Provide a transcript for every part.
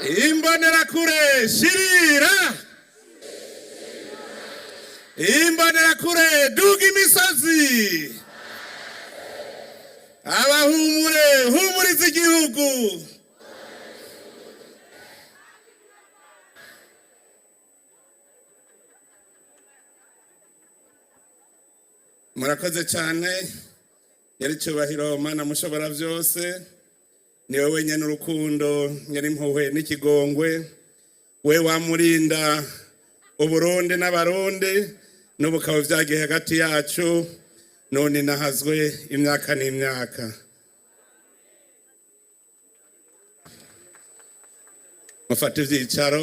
Imbonerakure shirira, imbonerakure duga imisozi, abahumure humuriza igihugu. Murakoze cyane. Yari cyubahiro Mana mushobora byose, niwe wenyine urukundo, nyirimpuhwe n'ikigongwe, we wamurinda Uburundi n'Abarundi n'ubukaba byagiye hagati yacu, none nahazwe imyaka n'imyaka. Mufate ibyicaro.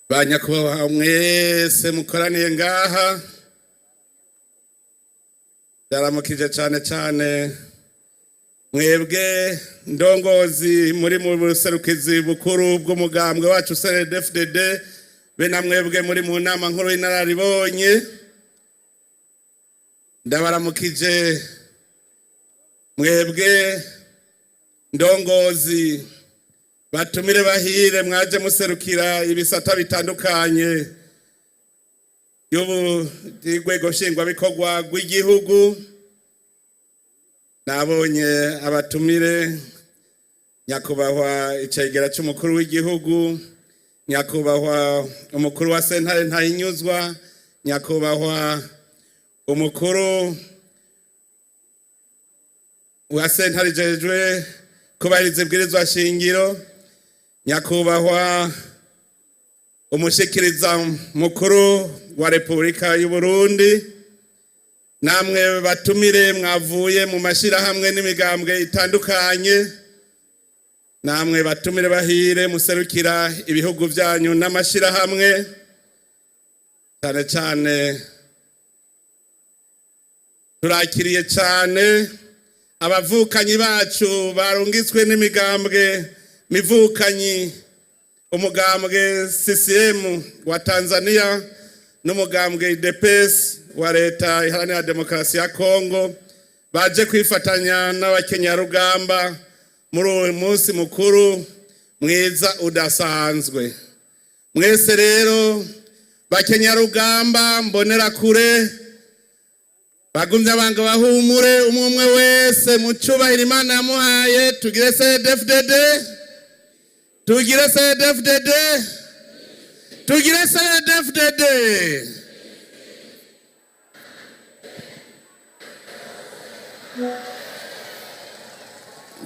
Ba nyakubahwa mwese mukoraniye ngaha, ndaramukije cyane cyane mwebwe ndongozi muri mu buserukizi bukuru bw'umugambwe wacu CNDD-FDD, be na mwebwe muri mu nama nkuru y'inararibonye. Ndabaramukije mwebwe ndongozi, batumire bahire mwaje muserukira ibisata bitandukanye y'urwego nshingwabikorwa rw'igihugu. Nabonye abatumire, nyakubahwa icegera c'umukuru w'igihugu, nyakubahwa umukuru wa sentare Ntahinyuzwa, nyakubahwa umukuru wa sentare ijejwe kubahiriza ibwirizwa shingiro, nyakubahwa umushikiriza mukuru wa Repubulika y'u Burundi, namwe batumire mwavuye mu mashirahamwe n'imigambwe itandukanye, namwe batumire bahire muserukira ibihugu byanyu n'amashirahamwe, cyane cyane turakiriye cyane abavukanyi bacu barungitswe n'imigambwe mivukanyi, umugambwe CCM wa Tanzania n'umugambwe UDPS wa Leta Iharanira Demokarasi ya Kongo, baje kwifatanya n'abakenyarugamba muri uyu munsi mukuru mwiza udasanzwe. Mwese rero bakenyarugamba mbonerakure, bagumye abanga bahumure, umwe umwe wese mu cyubahiro Imana yamuhaye, tugire CNDD-FDD, tugire CNDD-FDD, tugire CNDD-FDD.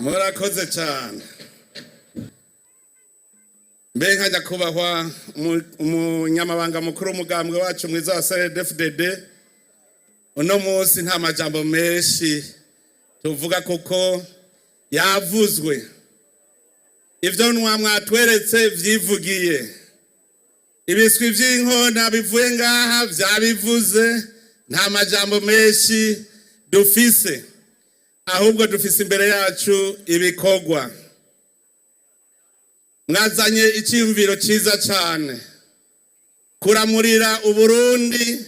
Murakoze cyane. Mbe nka nyakubahwa umunyamabanga mukuru w'umugambwe wacu mwiza wa CNDD-FDD, uno munsi nta majambo menshi tuvuga kuko yavuzwe. Ibyo mwatweretse vyivugiye, ibiswi vy'inkona bivuye ngaha vyabivuze. Nta majambo menshi dufise, ahubwo dufise imbere yacu ibikorwa. Mwazanye icyiyumviro cyiza cyane, kuramurira Uburundi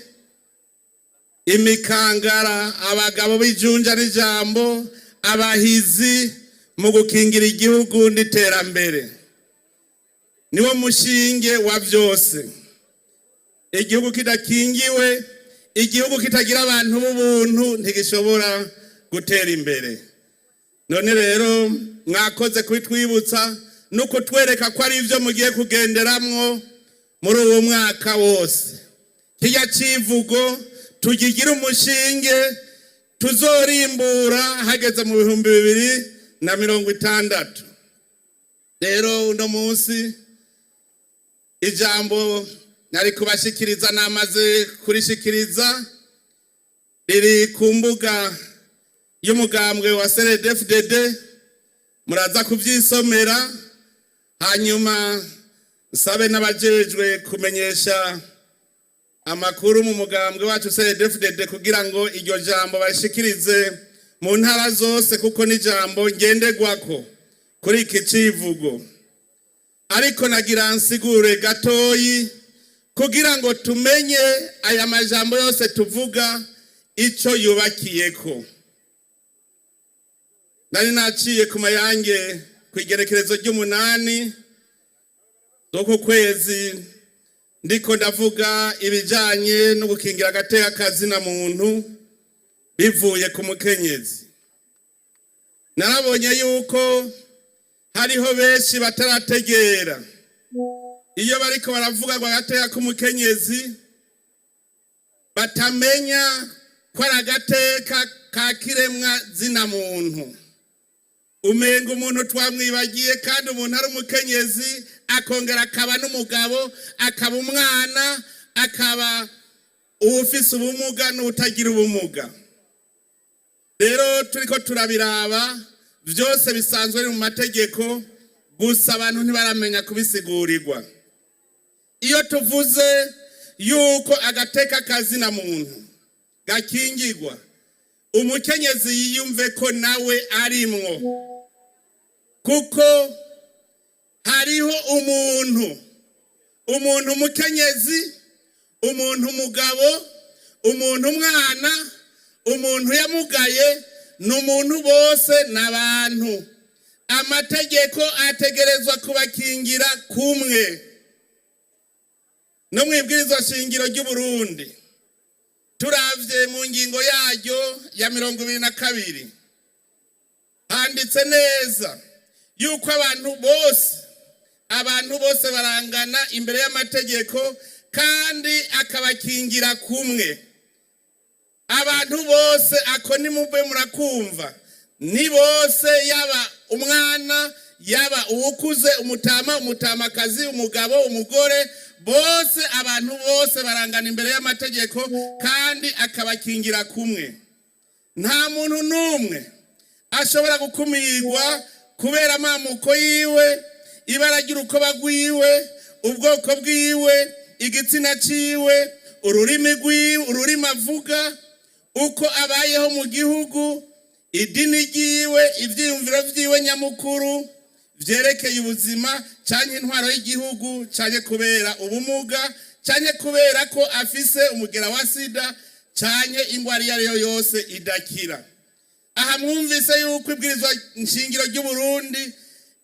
imikangara, abagabo b'ijunja n'ijambo, abahizi mu gukingira igihugu n'iterambere. Niwo mushinge wa byose. Igihugu kidakingiwe, igihugu kitagira abantu b'ubuntu, ntigishobora gutera imbere. None rero mwakoze kubitwibutsa no kutwereka ko ari ibyo mugiye kugenderamwo muri uwo mwaka wose. Kijya civugo tugigira umushinge tuzorimbura hageze mu 2060. Rero uno munsi ijambo nari kubashikiriza namaze kurishikiriza, riri ku mbuga y'umugambwe wa CNDD-FDD, muraza kuvyisomera. Hanyuma nsabe n'abajejwe kumenyesha amakuru mu mugambwe wacu CNDD-FDD kugira ngo iryo jambo barishikirize mu ntara zose, kuko n'ijambo ngenderwako kuri iki civugo. Ariko nagira nsigure gatoyi ko Kugira ngo tumenye aya majambo yose tuvuga icyo yubakiyeko. Nari naciye ku mayange ku igerekerezo ry'umunani z'uku kwezi, ndiko ndavuga ibijanye no gukingira agateka kazina muntu bivuye ku mukenyezi. Narabonye yuko hariho benshi batarategera iyo bariko baravuga ngo agateka k'umukenyezi, batamenya ko ari agateka ka kiremwa zina muntu. Umenga umuntu twamwibagiye, kandi umuntu ari umukenyezi, akongera akaba n'umugabo, akaba umwana, akaba uwufise ubumuga n'utagira ubumuga. Rero turiko turabiraba, byose bisanzwe biri mu mategeko, gusa abantu ntibaramenya kubisigurirwa. Iyo tuvuze yuko agateka kazina muntu gakingirwa, umukenyezi yiyumve ko nawe arimwo, kuko hariho umuntu umukenyezi, umuntu umugabo, umuntu umwana, umuntu yamugaye, ni umuntu, bose n'abantu. Amategeko ategerezwa kubakingira kumwe. No mu ibwirizwa shingiro ry'u Burundi, turavye mu ngingo yaryo ya 22, handitse neza yuko abantu bose barangana imbere y'amategeko, kandi akabakingira kumwe abantu bose. Ako nimube murakumva, ni bose, yaba umwana, yaba uwukuze, umutama, umutamakazi, umugabo, umugore, bose, abantu bose barangana imbere y'amategeko, kandi akabakingira kumwe. Nta muntu n'umwe ashobora gukumirwa kubera amamuko yiwe, ibara ry'urukoba rwiwe, ubwoko bwiwe, igitsina ciwe, ururimi rwiwe, ururimi avuga, uko abayeho mu gihugu, idini ryiwe, ivyiyumviro vyiwe nyamukuru vyerekeye ubuzima canke intwaro y'igihugu, canke kubera ubumuga, canke kubera ko afise umugera wa sida, canke ingwara iyo ariyo yose idakira. Aha mwumvise yuko ibwirizwa nshingiro ry'u Burundi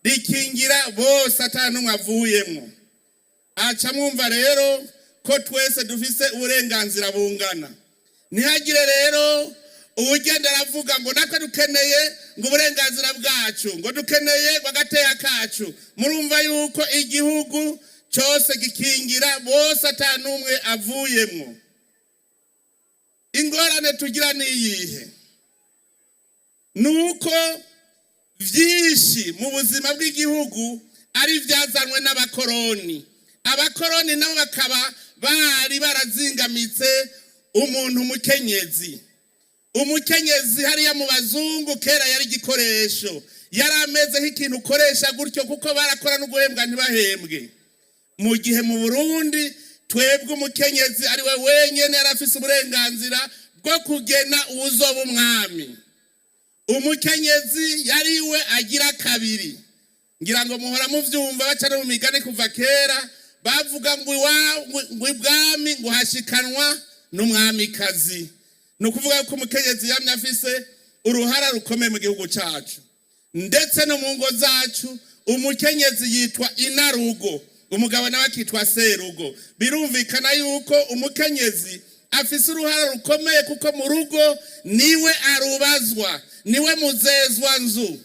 rikingira bose, ata n'umwe avuyemwo. Aca mwumva rero ko twese dufise uburenganzira bungana. Ntihagire rero uwugenda aravuga ngo natwe dukeneye ngo uburenganzira bwacu, ngo dukeneye ngo agateka kacu. Murumva yuko igihugu cyose gikingira bose, ata n'umwe avuyemwo. Ingorane tugira ni iyihe? Nuko byinshi mu buzima bw'igihugu ari ibyazanwe n'abakoroni. Abakoroni nabo bakaba bari barazingamitse umuntu umukenyezi. Umukenyezi hariya mu bazungu kera yari igikoresho, yari ameze nk'ikintu ukoresha gutyo, kuko barakora no guhembwa ntibahembwe. Mu gihe mu Burundi twebwe umukenyezi ari we wenyine yari afise uburenganzira bwo kugena uwuzoba umwami. Umukenyezi yari we agira kabiri. Ngira ngo muhora muvyumva, baca no mu migani kuva kera bavuga ngo ngo ibwami ngo hashikanwa n'umwamikazi. Ni ukuvuga ko umukenyezi yamye afise uruhara rukomeye mu gihugu cacu, ndetse no mu ngo zacu. Umukenyezi yitwa inarugo, umugabo nawe akitwa serugo. Birumvikana yuko umukenyezi afise uruhara rukomeye, kuko mu rugo niwe arubazwa, niwe muzezwa nzu.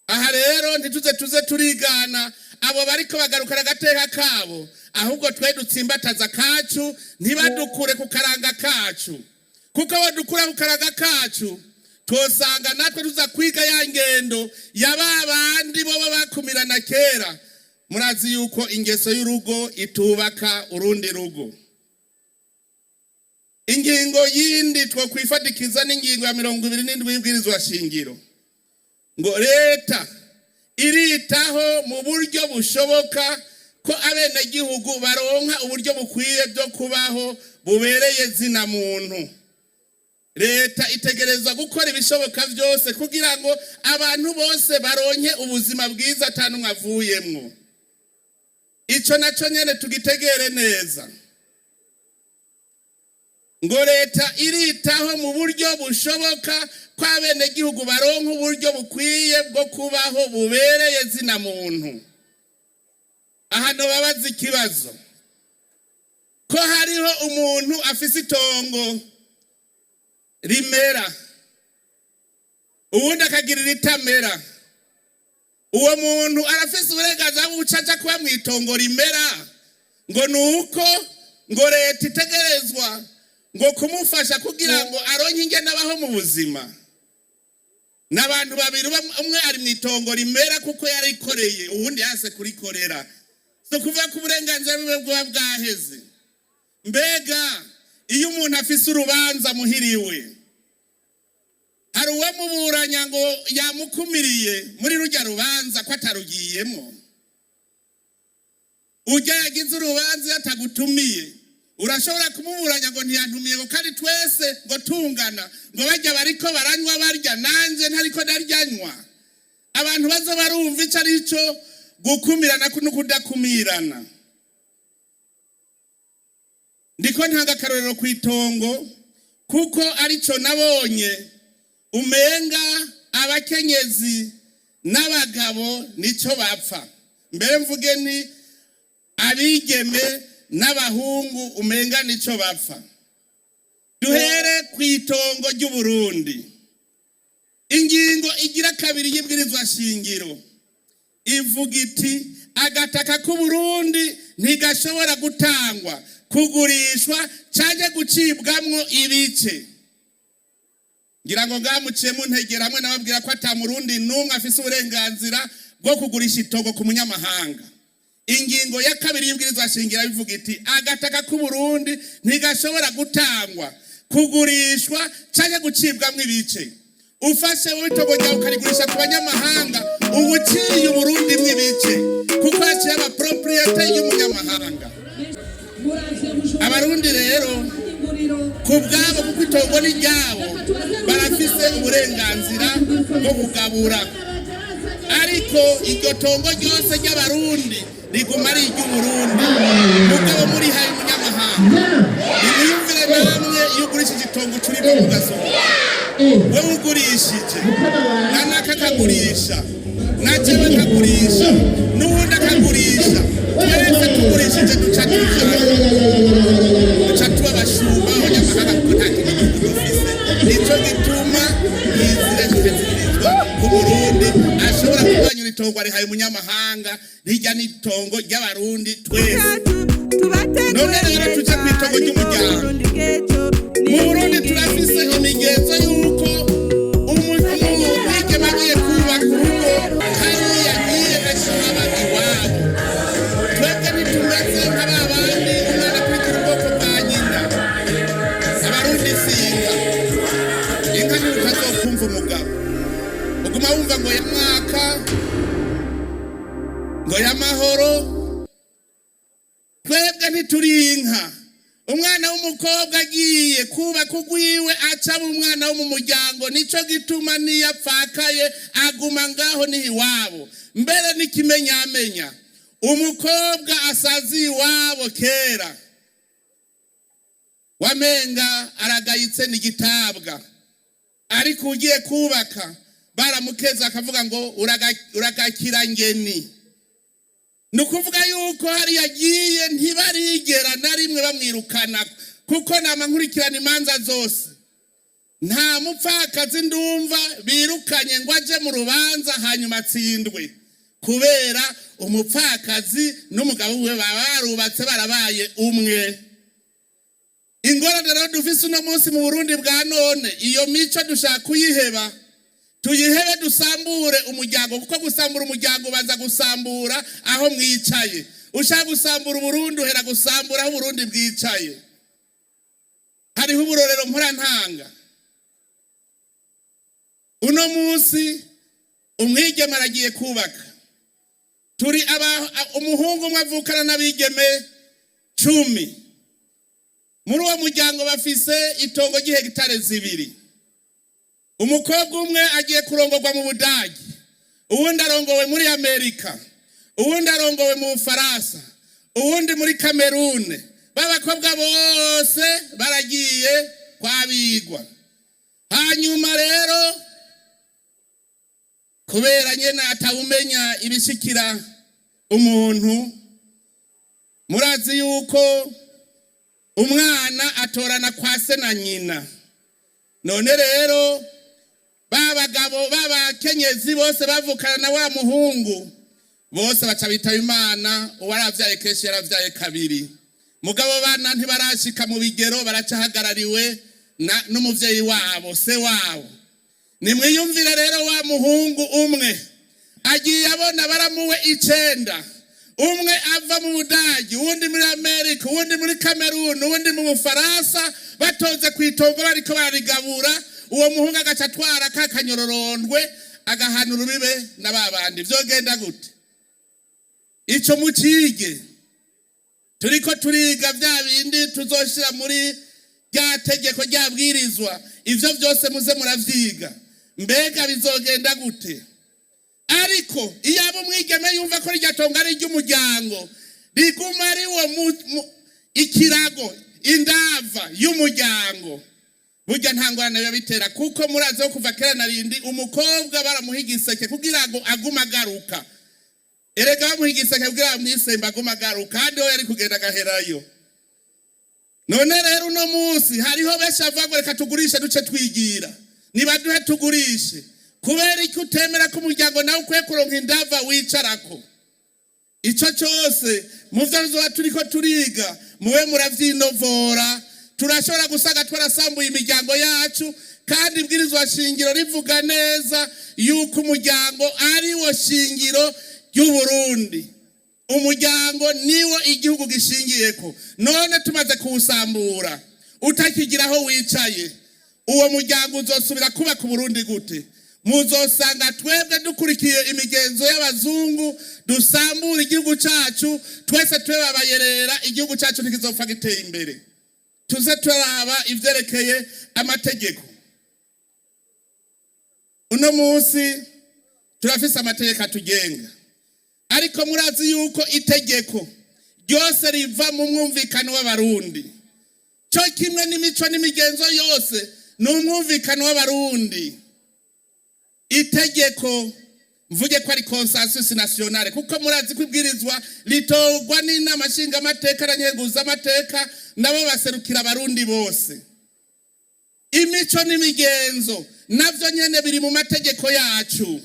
Aha rero ntituze tuze turigana abo bariko bagarukana agateka kabo, ahubwo twe dutsimbataza kacu, ntibadukure ku karanga kacu, kuko badukura ku karanga kacu twosanga natwe tuza kwiga ya ngendo ya ba bandi boba bakumirana kera. Murazi yuko ingeso y'urugo itubaka urundi rugo. Ingingo yindi twokwifatikiza n'ingingo ya 27 y'ibwirizwa shingiro, ngo leta iritaho mu buryo bushoboka ko abenegihugu baronka uburyo bukwiye bwo kubaho bubereye zina muntu. Leta itegerezwa gukora ibishoboka byose kugira ngo abantu bose baronke ubuzima bwiza, ata n'umwe avuyemwo. Ico naco nyene tugitegere neza. Ngo leta iritaho mu buryo bushoboka ko abenegihugu baronka uburyo bukwiye bwo kubaho bubereye zina muntu. Aha babaza ikibazo: ko hariho umuntu afise itongo rimera, uwundi akagira iritamera, uwo muntu arafise uburenganzira bw'uca aja kuba mu itongo rimera, ngo ni uko ngo leta itegerezwa ngo kumufasha kugira ngo aronke ingene abaho mu buzima? N'abantu babiri, umwe ari mu itongo rimera kuko yarikoreye, uwundi yase kurikorera. Si ukuvuga ko uburenganzira bwiwe bwoba bwaheze. Mbega iyo umuntu afise urubanza muhiriwe, hari uwamuburanya ngo yamukumiriye muri rujya rubanza ko atarugiyemo? Ujya yagize urubanza iyo atagutumiye, urashobora kumuburanya ngo ntiyantumiye, ngo kandi twese ngo tungana, ngo bajya bariko baranywa barya, nanjye ntariko ndaryanywa? Abantu baza barumva ico ari cyo gukumirana no kudakumirana. Ndiko ntanga akarorero ku itongo kuko arico nabonye umenga abakenyezi n'abagabo nico bapfa. Mbere mvuge ni abigeme n'abahungu, umenga nico bapfa. Duhere ku itongo ry'Uburundi. Ingingo igira kabiri y'ibwirizwa shingiro ivuga iti: "Agataka k'Uburundi ntigashobora gutangwa, kugurishwa canke gucibwamwo ibice." Ngira ngo ngamuciye muntegera hamwe nababwira ko ata Murundi n'umwe afise uburenganzira bwo kugurisha itongo ku munyamahanga. Ingingo ya kabiri y'ibwirizwa shingiro bivuga iti: "Agataka k'Uburundi ntigashobora gutangwa, kugurishwa canke gucibwamwo ibice." Ufashe wowe itongo ryawe ukarigurisha ku banyamahanga, uba uciye Uburundi mw'ibice, kuko haciye aba propriété y'umunyamahanga. Abarundi rero ku bwabo, kuko itongo ni ryabo, barafise uburenganzira bwo kugabura, ariko iryo tongo ryose ry'Abarundi riguma ari iry'Uburundi. Mugabo muri haye umunyamahanga, nimwiyumvire namwe, iyo ugurishije itongo uca uriva mu gasohoka. Wewe ugurishije, na naka akagurisha, na jewe akagurisha, n'uwundi akagurisha, twese tugurishije duca tujana, duca tuba abashumba b'abanyamahanga, kuko nta kindi gihugu dufise. Nico gituma izira kikazirizwa ku Burundi ashobora kurwanyura itongo arihaye umunyamahanga. Rirya n'itongo ry'Abarundi twese. None rero tuje kw'itongo ry'umuryango. Mu Burundi turafise imigenzo y'uko umwigeme agiye kubaka urugo, hariya agiye gashaba iwabo. Twebwe ntitumeze nka ba bandi umwana akurikira ubwoko bwa nyina. Abarundi si inka. Inka niwe utazokumva umugabo, uguma wumva ngo ya mwaka, ngo y'amahoro. Twebwe ntituri inka. Umwana w'umukobwa agiye kubaka ugwiwe, acaba umwana wo mu muryango. Nico gituma niyo apfakaye aguma ngaho, niho iwabo. Mbere n'ikimenyamenya, umukobwa asaziye iwabo kera wamenga aragayitse n'igitabwa, ariko ugiye kubaka baramukeza, akavuga ngo uragakira ngeni. Ni ukuvuga yuko hariya agiye ntibarigera na rimwe bamwirukana, kuko nama nkurikirana imanza zose, nta mupfakazi ndumva birukanye ngo aje mu rubanza hanyuma atsindwe, kubera umupfakazi n'umugabo we baba barubatse, barabaye umwe. Ingorane rero dufise uno munsi mu Burundi bwa none, iyo mico dushaka kuyiheba. Tuyihebe, dusambure umuryango, kuko gusambura umuryango ubanza gusambura aho mwicaye. Ushaka gusambura Uburundi, uhera gusambura aho Uburundi bwicaye. Hariho uburorero mpora. Uno munsi umwigeme aragiye kubaka, turi umuhungu umwe avukana n'abigeme 10. Muri uwo muryango bafise itongo ry'ihegitare 2. Umukobwa umwe agiye kurongorwa mu Budagi, uwundi arongowe muri Amerika, uwundi arongowe mu Bufaransa. Uwundi muri Kamerune. B'abakobwa bose baragiye kwabigwa. Hanyuma rero, kubera nyene atawumenya ibishikira umuntu, murazi yuko umwana atorana kwa se na nyina. None rero ba bagabo, b'abakenyezi bose bavukana na wa muhungu, bose baca bitaba Imana. Uwaravyaye kenshi yaravyaye kabiri, mugabo bana ntibarashika mu bigero, baracahagarariwe n'umuvyeyi wabo, se wabo. Nimwiyumvire rero, wa muhungu umwe agiye abona baramuwe icenda, umwe ava mu Budagi, uwundi muri Amerika, uwundi muri Kameruni, uwundi mu Bufaransa, batonze ku itongo bariko bararigabura. Uwo muhungu agaca atwara ka kanyororondwe, agahana urubibe na ba bandi. Vyogenda gute? Ico mukige. Turiko turiga vya bindi tuzoshira muri rya tegeko, rya bwirizwa. Ivyo vyose muze muravyiga. Mbega bizogenda gute? Ariko iyo aba umwigeme yumva ko rirya tongo ari iry'umuryango, riguma ari wo ikirago, indava y'umuryango, burya nta ngorane biba bitera, kuko murazi ko kuva kera na rindi umukobwa baramuha igiseke kugira ngo agume agaruka. Erega bamuha igiseke kugira ngo mwisembe agume agaruka, kandi we yari kugenda agaherayo. None rero uno munsi hariho benshi bavuga ngo: "Reka tugurishe duce twigira, nibaduhe tugurishe." Kubera iki utemera ko umuryango nawe ukwiye kuronka indava wicarako? Ico cose mu vyo tuzoba turiko turiga, mube muravyinovora. Turashobora gusanga twarasambuye imiryango yacu, kandi ibwirizwa shingiro rivuga neza yuko umuryango ari wo shingiro ry'Uburundi, umuryango niwo igihugu gishingiyeko. None tumaze kuwusambura, utakigira aho wicaye, uwo muryango uzosubira kubaka Uburundi gute? Muzosanga twebwe dukurikiye imigenzo y'abazungu, dusambura igihugu cacu twese, tube babayerera. Igihugu cacu ntikizopfa giteye imbere. Tuze turaba ivyerekeye amategeko. Uno munsi turafise amategeko atugenga, ariko murazi yuko itegeko ryose riva mu mwumvikano w'Abarundi, cyo kimwe n'imico n'imigenzo yose ni umwumvikano w'Abarundi. Itegeko mvuge ko ari consensus nationale, kuko murazi ko ibwirizwa ritorwa n'Inama Nshingamateka na Nkenguzamateka, nabo baserukira Abarundi bose. Imico n'imigenzo navyo nyene biri mu mategeko yacu,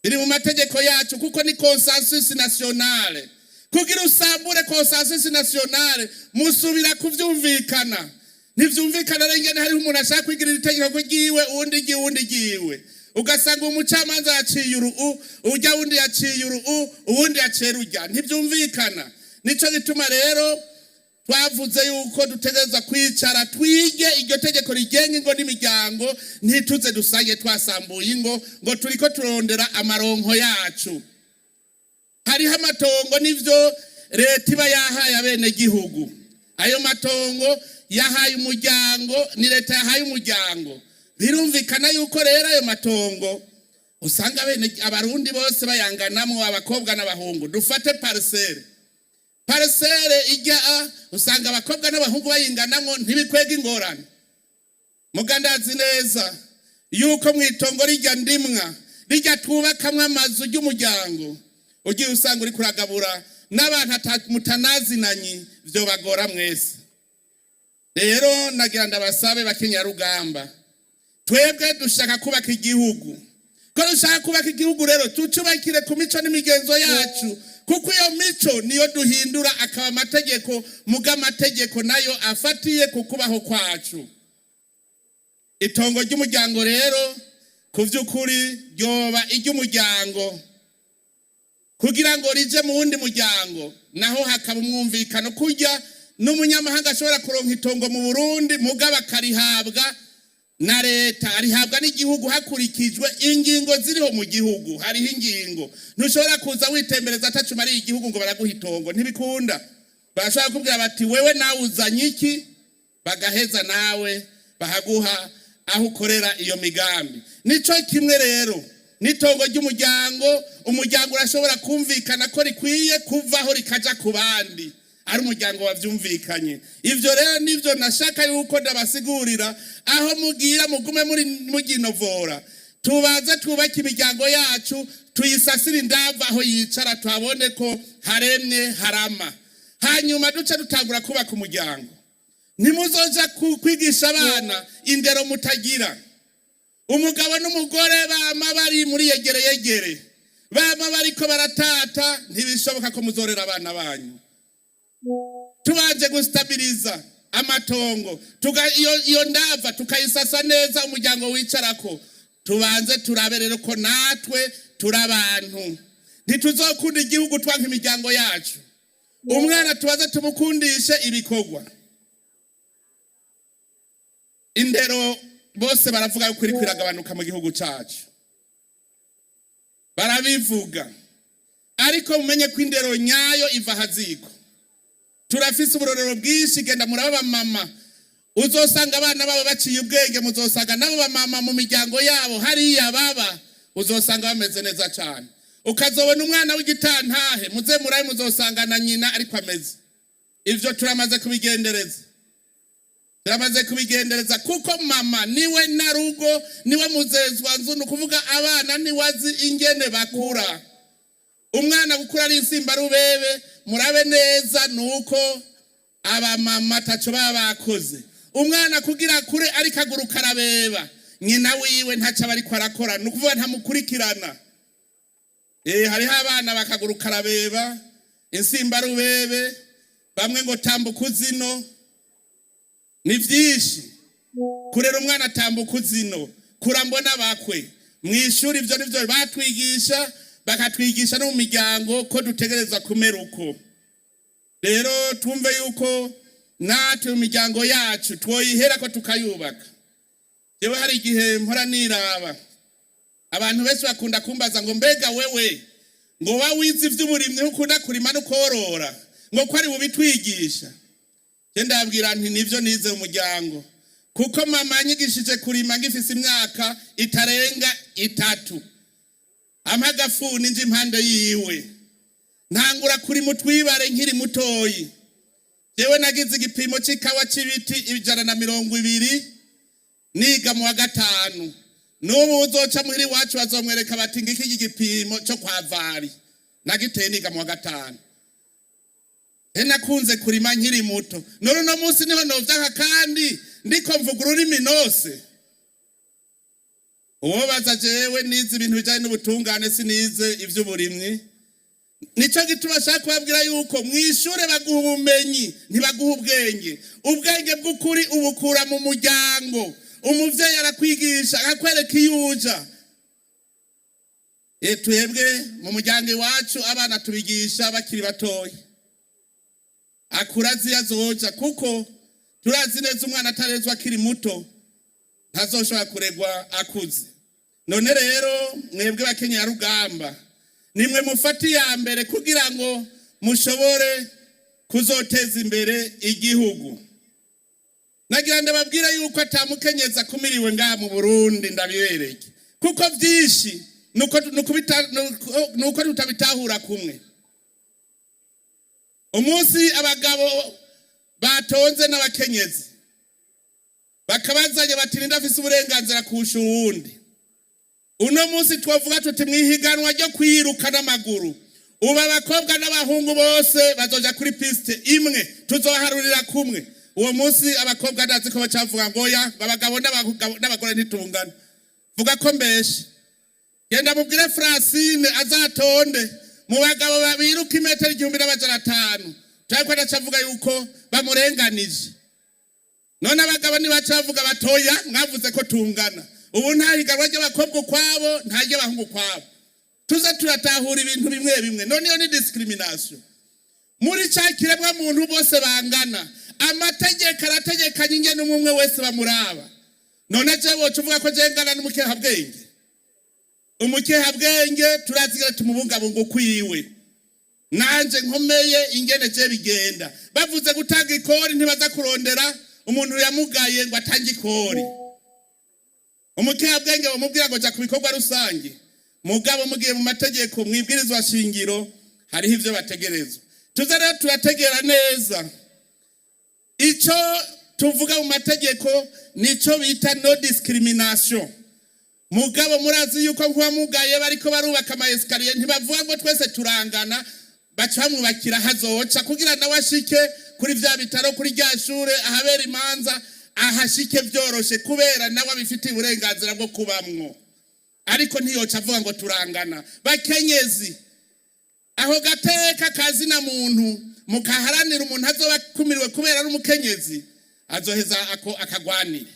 biri mu mategeko yacu, kuko ni consensus nationale. Kugira usambure consensus nationale, musubira kuvyumvikana. Ntivyumvikana rero ingene hariho umuntu ashaka kwigirira itegeko ryiwe, uwundi ryiwe, uwundi ryiwe, ugasanga umucamanza yaciye uru, ujya wundi yaciye uru, uwundi yaciye rujya. Ntivyumvikana. Nico gituma rero twavuze yuko dutegerezwa kwicara twige iryo tegeko rigenga ingo n'imiryango, ntituze dusange twasambuye ingo ngo turiko turondera amaronko yacu. Hariho amatongo, n'ivyo, leta iba yahaye abenegihugu. Ayo matongo yahaye umuryango, ni leta yahaye umuryango. Birumvikana yuko rero ayo matongo usanga bene Abarundi bose bayanganamwo, abakobwa n'abahungu. Dufate parcelle, parcelle ijya a usanga abakobwa n'abahungu bayinganamwo, ntibikwega ingorane. Mugandazi neza yuko mu itongo rijya ndimwa, rijya twubakamwo amazu ry'umuryango, ugiye usanga uri kuragabura n'abantu mutanazinanyi, vyobagora mwese. Rero nagira ndabasabe, bakenyarugamba, twebwe dushaka kubaka igihugu. Ko dushaka kubaka igihugu rero, tucubakire ku mico n'imigenzo yacu, kuko iyo mico niyo duhindura akaba amategeko, muga amategeko nayo afatiye ku kubaho kwacu. Itongo ry'umuryango rero, ku vy'ukuri ryoba iry'umuryango. Kugira ngo rije mu wundi muryango, naho hakaba umwumvikano, kurya n'umunyamahanga ashobora kuronka itongo mu Burundi, mugabo akarihabwa na leta, arihabwa n'igihugu hakurikijwe ingingo ziriho mu gihugu. Hariho ingingo, ntushobora kuza witembereza atacuma ari igihugu ngo baraguha itongo, ntibikunda. Barashobora kukubwira bati: "Wewe nawe uzanye iki?" Bagaheza nawe bahaguha aho ukorera iyo migambi. Nico kimwe rero. N'itongo ry'umuryango, umuryango urashobora kumvikana ko rikwiye kuvaho rikaja ku bandi, ari umuryango wavyumvikanye. Ivyo rero nivyo nashaka yuko ndabasigurira. Aho mugira mugume muri muginovora, tubaze twubake imiryango yacu, tuyisasire indava, aho yicara tuhabone ko haremye harama, hanyuma duce dutangura kubaka umuryango. Ntimuzoja kwigisha abana indero mutagira. Umugabo n'umugore bama bari muri yegere yegere, bama bariko baratata, ntibishoboka ko muzorera abana banyu. Tubanje gustabiriza amatongo, iyo ndava tukayisasa neza, umuryango wicarako. Tubanze turabe rero ko natwe turi abantu. Ntituzokunda igihugu twanka imiryango yacu. Umwana tubaze tumukundishe ibikorwa. Indero bose baravuga yuko iriko iragabanuka mu gihugu cacu, barabivuga, ariko mumenye ko indero nyayo iva haziko. Turafise uburorero bwinshi. Genda muraba mama, uzosanga abana babo baciye ubwenge. Muzosanga nabo bamama mu miryango yabo hariya baba, uzosanga bameze neza cyane. Ukazobona umwana w'igitantahe, muze murabe, muzosanga na nyina ariko ameze. Ivyo turamaze kubigendereza, turamaze kubigendereza, kuko mama niwe narugo, niwe muzezwa nzu. Ni ukuvuga abana ntiwazi ingene bakura. Umwana gukura ari insimbarubebe, murabe neza, nuko abamama taco baba bakoze. Umwana kugira kure ariko aguruka arabeba, nyina wiwe ntaco aba ariko arakora, ni ukuvuga ntamukurikirana. Hariho abana bakaguruka arabeba, insimbarubebe, bamwe ngo tambuka uzino. Ni vyinshi kurera umwana atambuka uzino, kura mbona bakwe mw'ishuri. Ivyo nivyo batwigisha, bakatwigisha no mu miryango ko dutegerezwa kumera uko. Rero twumve yuko natwe mu miryango yacu twoyihera ko tukayubaka. Jewe hari igihe mpora niraba, abantu benshi bakunda kumbaza ngo: "Mbega wewe ngo wa wize ivy'uburimyi, ukunda kurima no korora, ngo ko ari bubitwigisha?" Je ndabwira nti: "Nivyo nize mu muryango, kuko mama yanyigishije kurima ngifise imyaka itarenga 3, ampa agafuni nje impande yiwe, ntangura kurima utwibare nkiri mutoyi." Jewe nagize igipimo c'ikawa c'ibiti 120 niga mu wa gatanu. N'ubu uzoca muhira iwacu bazomwereka bati: "Ngiki iki gipimo cyo kwa vari nagiteye niga mu wa gatanu." Nakunze kurima nkiri muto, none uno munsi niho novyanka kandi ndiko mvuga ururimi nose. Uwo baza, jewe nize ibintu bijanye n'ubutungane, sinize ivy'uburimyi. Nico gituma ashaka kubabwira yuko mwishure baguha ubumenyi, ntibaguha ubwenge. Ubwenge bw'ukuri ubukura mu muryango. Umuvyeyi arakwigisha, akakwereka iyo uja. Twebwe mu muryango iwacu abana tubigisha bakiri batoya, akura azi iyo azoja, kuko turazi neza umwana atarezwa akiri muto ntazoshobora kuregwa akuze. None rero mwebwe bakenyerarugamba, nimwe mufata iya mbere kugira ngo mushobore kuzoteza imbere igihugu. Nagira ndababwira yuko atamukenyeza akumiriwe ngaha mu Burundi, ndabibereke, kuko byinshi nuko tutabitahura kumwe. Umunsi abagabo batonze n'abakenyezi bakabazanye bati: "Ninde afise uburenganzira kurusha uwundi?" Uno munsi twavuga tuti mwihiganwa ryo kwiruka n'amaguru, ubu abakobwa n'abahungu bose bazoja kuri piste imwe, tuzoharurira kumwe. Uwo munsi abakobwa ndazi ko bacavuga ngo: "Oya," ngo abagabo n'abagore ntitungana. Vuga ko mbeshe. Genda mubwire Francine azatonde mu bagabo babiruka imetero 1500, cyangwa adacavuga yuko bamurenganije. None abagabo ntibacavuga batoya: "Mwavuze ko tungana, ubu nta higanwa ry'abakobwa ukwabo, nta ry'abahungu ukwabo." Tuze turatahura ibintu bimwe bimwe. None iyo ni discrimination muri ca kiremwa muntu bose bangana. Amategeko arategekanye ingene umwe umwe wese bamuraba. None jewe woca uvuga ko jewe ngana n'umukehabwenge? Umukehabwenge turazigera tumubungabunga ukwiwe. Nanje nkomeye ingene je bigenda, bavuze gutanga ikori, ntibaza kurondera umuntu yamugaye ngo atange ikori. Umukehabwenge bamubwira ngo ja ku bikorwa rusange. Mugabo mugiye mu mategeko, mwibwirizwa shingiro, hariho ivyo bategerezwa. Tuze rero turategera neza ico tuvuga mu mategeko, nico bita non discrimination. Mugabo murazi yuko nk'uwamugaye bariko barubaka ama escaliers, ntibavuga ngo twese turangana, baca bamwubakira hazoca kugira nawe ashike kuri vya bitaro, kuri rya shure, ahabera imanza, ahashike vyoroshe, kubera nawe abifitiye uburenganzira bwo kubamwo. Ariko ntiyoca avuga ngo turangana. Bakenyezi, aho gateka kazina muntu mukaharanira. Umuntu azoba akumiriwe kubera ari umukenyezi, azoheza ako akagwanire.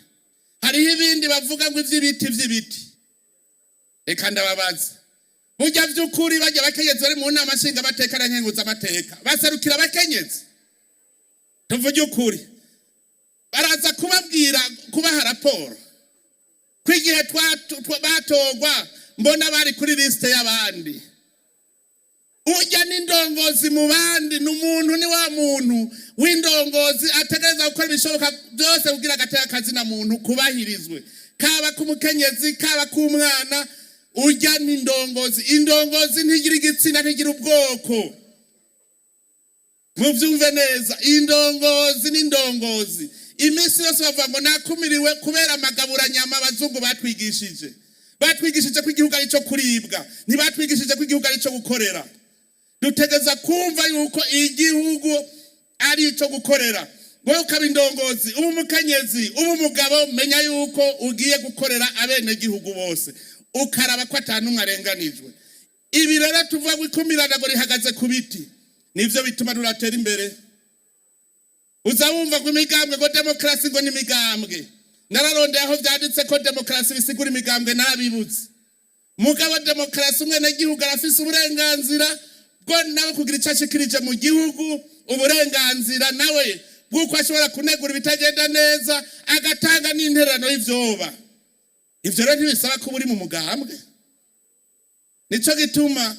Hariho ibindi bavuga ngo ivy'ibiti vy'ibiti. Reka ndababaza, burya vy'ukuri bajya abakenyezi bari mu nama nshingamateka na nkenguzamateka baserukira abakenyezi? Tuvuge ukuri, baraza kubabwira, kubaha raporo ko igihe batorwa mbona bari kuri liste y'abandi. Urya n'indongozi mu bandi, ni umuntu, ni wa muntu w'indongozi ategereza gukora ibishoboka byose kugira agateka kazina muntu kubahirizwe, kaba k'umukenyezi, kaba k'umwana. Urya n'indongozi. Indongozi ntigira igitsina, ntigira ubwoko. Mubyumve neza, indongozi n'indongozi. Iminsi yose bavuga ngo nakumiriwe kubera amagaburanyama abazungu batwigishije. Batwigishije ko igihugu ari cyo kuribwa, ntibatwigishije ko igihugu ari cyo gukorera. Dutegeza kumva yuko igihugu ari icyo gukorera. Wowe ukaba indongozi, uba umukenyezi, uba umugabo, menya yuko ugiye gukorera abenegihugu bose, ukaraba ko atanumwe arenganijwe. Ibi rero tuvuga ngo ikumirana ngo rihagaze ku biti, nivyo bituma turatera imbere. Uza wumva ngo imigambwe, ngo demokarasi, ngo ni imigambwe. Nararondeye aho vyanditse ko demokarasi bisigura imigambwe, narabibutse. Mugabo demokarasi, umwenegihugu arafise uburenganzira bwo nawe kugira icyo ashikirije mu gihugu, uburenganzira nawe bw'uko ashobora kunegura ibitagenda neza, agatanga n'intererano y'ivyoba. Ivyo rero ntibisaba kuba uri mu mugambwe. Nico gituma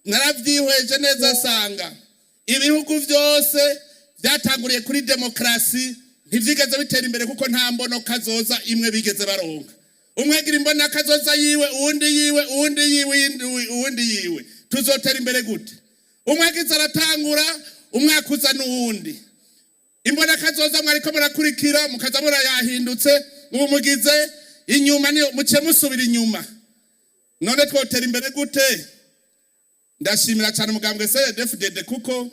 naravyihweje neza, sanga ibihugu vyose vyatanguriye kuri demokarasi ntivyigeze bitera imbere, kuko nta mbono kazoza imwe bigeze baronka. Umwe agira imbona kazoza yiwe, uwundi yiwe, uwundi yiwe, uwundi yiwe. Tuzotera imbere gute? Umwe agize aratangura, umwaka uza n'uwundi. Imbona kazoza mwariko murakurikira, mukaza murayahindutse, ubu mugize inyuma, niyo muce musubira inyuma. None twotera imbere gute? Ndashimira cyane umugambwe CNDD-FDD, kuko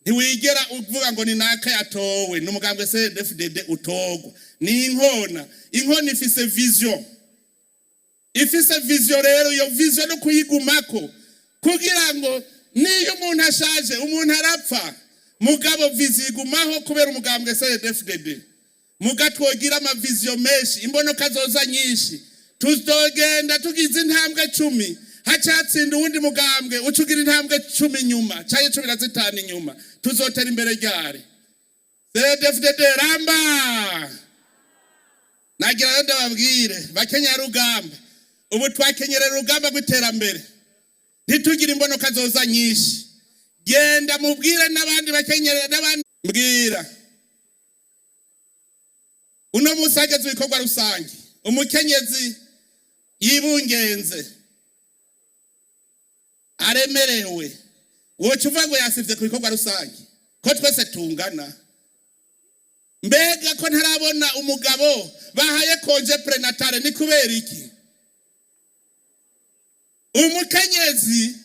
ntiwigera uvuga ngo ni naka yatowe. Ni umugambwe CNDD-FDD utogwa ni inkona. Inkona ifise vision, ifise vision. Rero iyo vision no kuyigumako, kugira ngo niyo umuntu ashaje, umuntu arapfa, mugabo vision igumaho kubera umugambwe CNDD-FDD. Muga twogira ama visions menshi, imbonoka zoza nyinshi, tuzogenda tugize intambwe 10, hacatsinda uwundi mugambwe uca ugira intambwe 10 inyuma canke 15 inyuma. Tuzotera imbere ryari? CNDD-FDD ramba! Nagira rero ndababwire, bakenyarugamba, ubu twakenyerera urugamba rw'iterambere, ntitugire imbonoka zoza nyinshi. Genda mubwire n'abandi bakenyerera n'abandi. Mbwira, uno munsi hageze ibikorwa rusange, umukenyezi yibungenze, aremerewe, woca uvuga ngo yasivye ku bikorwa rusange, ko twese tungana? Mbega ko ntarabona umugabo bahaye congé prénatal, ni kubera iki? Umukenyezi,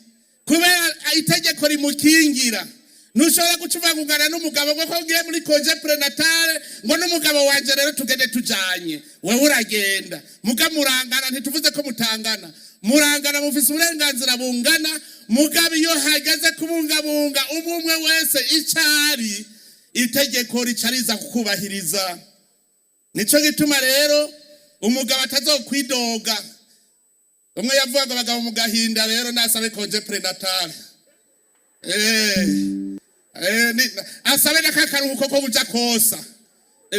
kubera itegeko rimukingira, ntushobora guca uvuga ngo ungana n'umugabo, ngo ko ugiye muri congé prénatal, ngo n'umugabo wanje rero tugende tujanye. Wewe uragenda, muga murangana. Ntituvuze ko mutangana, murangana, mufise uburenganzira bungana. Mugabo iyo hageze kubungabunga umwe umwe wese icari, itegeko rica riza kukubahiriza. Nico gituma rero umugabo atazokwidoga. Umwe yavuga ngo abagabo mu gahinda, rero nasabe congé prénatal, asabe n'akakaruhuko ko buja kosa.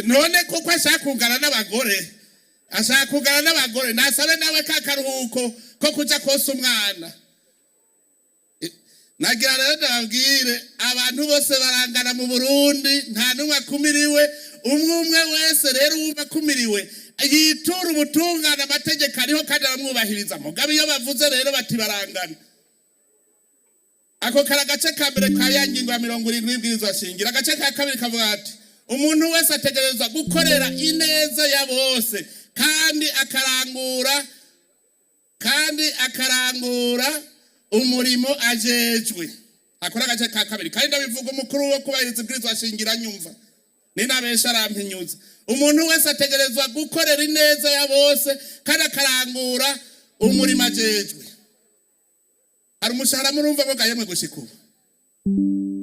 None koko ashaka kungana n'abagore, ashaka kungana n'abagore, nasabe nawe ka karuhuko ko kuja kosa umwana. Nagira rero ndababwire, abantu bose barangana mu Burundi, nta n'umwe akumiriwe. Umwe umwe wese rero wumva akumiriwe. Yitura ubutungane, amategeko ariho kandi aramwubahiriza. Mugabo iyo bavuze rero bati barangana, ako kari agace ka mbere ka ya ngingo ya 70 y'ibwirizwa shingiro. Agace ka kabiri kavuga ati umuntu wese ategerezwa gukorera ineza ya bose kandi akarangura umurimo ajejwe. Akora agace ka kabiri, kandi ndabivuga umukuru wo kubahiriza ibwirizwa shingiro anyumva, ninabesha arampinyuza. Umuntu wese ategerezwa gukorera ineza ya bose kandi akarangura umurimo ajejwe. Hari umushahara murumva ngo gahemwe gushika ubu,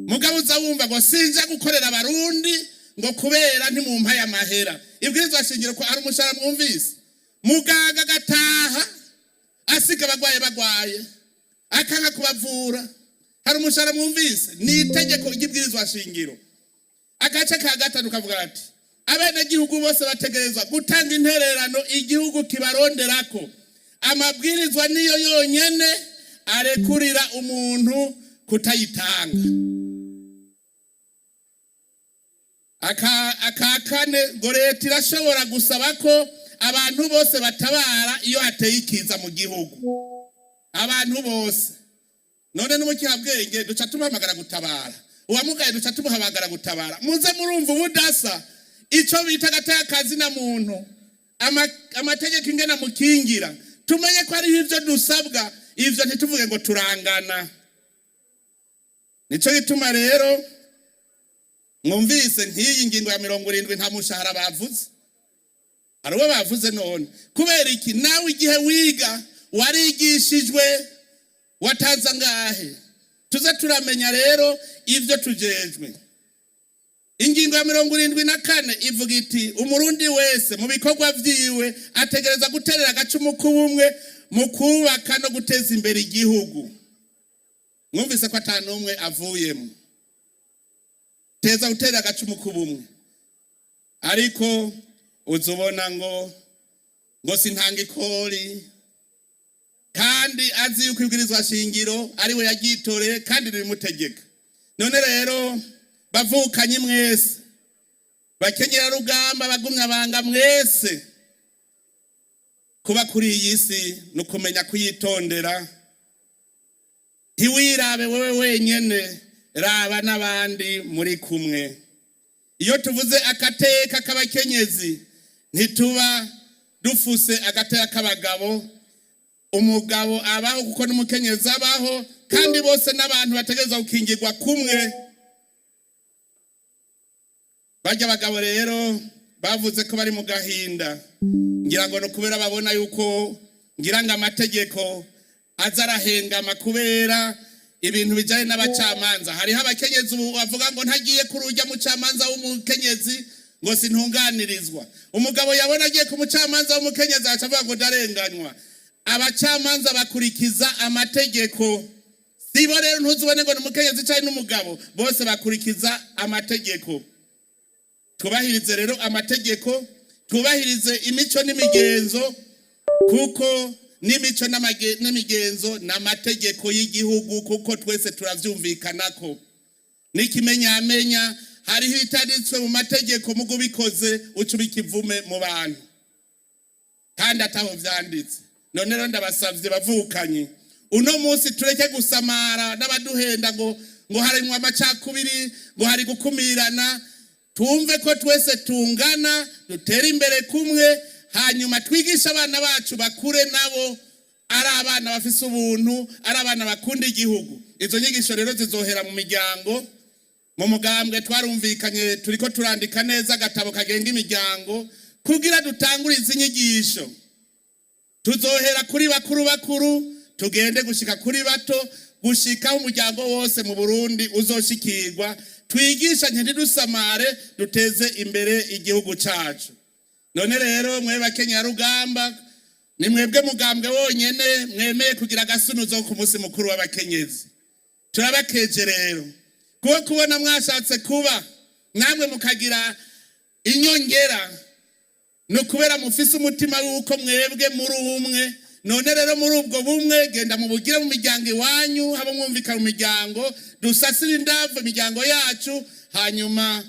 mugabo uza wumva ngo sinja gukorera Abarundi ngo kubera ntimumpaye amahera. Ibwirizwa shingiro ko hari umushahara mwumvise? Muganga agataha asiga abagwaye bagwaye, akanga kubavura, hari umushahara mwumvise? Ni itegeko ry'ibwirizwa shingiro. Agace ka gatanu kavuga ati abenegihugu bose bategerezwa gutanga intererano igihugu kibaronderako. Amabwirizwa niyo yonyene arekurira umuntu kutayitanga. Aka kane ngo leta irashobora gusaba ko abantu bose batabara iyo hateye ikiza mu gihugu, abantu bose. None n'umukihabwenge duca tumuhamagara gutabara, uwamugaye duca tumuhamagara gutabara. Muze murumva ubudasa, ico bita agateka na muntu, amategeko ingena mukingira. Tumenye ko hariho ivyo dusabwa, ivyo ntituvuge ngo turangana. Nico gituma rero mwumvise nk'iyi ngingo ya 70, nta mushahara bavuze. Hari uwo bavuze? None kubera iki? Nawe igihe wiga warigishijwe, watanze angahe? Tuze turamenya rero ivyo tujejwe. Ingingo ya 74 ivuga iti Umurundi wese mu bikorwa vyiwe ategereza guterera agacumu k'ubumwe mu kubaka no guteza imbere igihugu. Mwumvise ko ata n'umwe avuyemo teza gutera agacumu k'ubumwe, ariko uzubona ngo sintanga ikori, kandi azi yuko ibwirizwa shingiro ari we yaryitoreye kandi ribimutegeka. None rero bavukanye mwese, bakenyerarugamba, bagumya banga mwese, kuba kuri iyi si ni ukumenya kuyitondera. Ntiwirabe wewe wenyene, raba n'abandi muri kumwe. Iyo tuvuze agateka k'abakenyezi, ntituba dufuse agateka k'abagabo. Umugabo abaho kuko n'umukenyezi abaho, kandi bose n'abantu bategerezwa gukingirwa kumwe. Barya abagabo rero bavuze ko bari mu gahinda, ngira ngo ni ukubera babona yuko ngira ngo amategeko aza arahengama kubera ibintu bijyanye n'abacamanza. Hariho abakenyezi ubu bavuga ngo ntagiye kuri ujya mucamanza w'umukenyezi ngo sintunganirizwa. Umugabo yabona agiye ku mucamanza w'umukenyezi agaca avuga ngo ndarenganywa. Abacamanza bakurikiza amategeko, sibo rero ntuzubone ngo ni umukenyezi cyangwa n'umugabo, bose bakurikiza amategeko. Twubahirize rero amategeko, twubahirize imico n'imigenzo, kuko n'imico n'imigenzo ni amategeko y'igihugu, kuko twese turavyumvikanako. N'ikimenyamenya, hariho ibitanditswe mu mategeko, mugo ubikoze uca uba ikivume mu bantu kandi ataho vyanditse. None rero ndabasavye bavukanye, uno munsi tureke gusamara n'abaduhenda ngo harimwo amacakubiri, ngo hari gukumirana. Twumve ko twese tungana, dutere imbere kumwe, hanyuma twigishe abana bacu bakure nabo ari abana bafise ubuntu, ari abana bakunda igihugu. Izo nyigisho rero zizohera mu miryango. Mu mugambwe twarumvikanye, turiko turandika neza agatabo kagenga imiryango kugira dutangure izi nyigisho. Tuzohera kuri bakuru bakuru, tugende gushika kuri bato, gushika umuryango wose mu Burundi uzoshikirwa. Twigishanye, ntidusamare, duteze imbere igihugu cacu. None rero mwe bakenyerarugamba, ni mwebwe mugambwe wonyene mwemeye kugira agasunuzo ku munsi mukuru w'abakenyezi. Turabakeje rero kuko kubona mwashatse kuba namwe mukagira inyongera, ni ukubera mufise umutima w'uko mwebwe muri umwe. None rero muri ubwo bumwe, genda mubugire mu miryango iwanyu, haba mwumvikana mu miryango, dusasire indavu imiryango yacu, hanyuma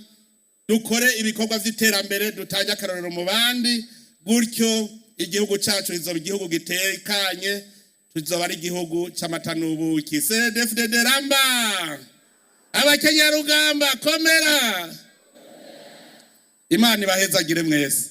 dukore ibikorwa vy'iterambere, dutange akarorero mu bandi. Gutyo igihugu cyacu kizoba igihugu gitekanye, tuzoba ari igihugu c'amata n'ubuki. CNDD-FDD ramba! Abakenyarugamba komera! Imana ibahezagire mwese.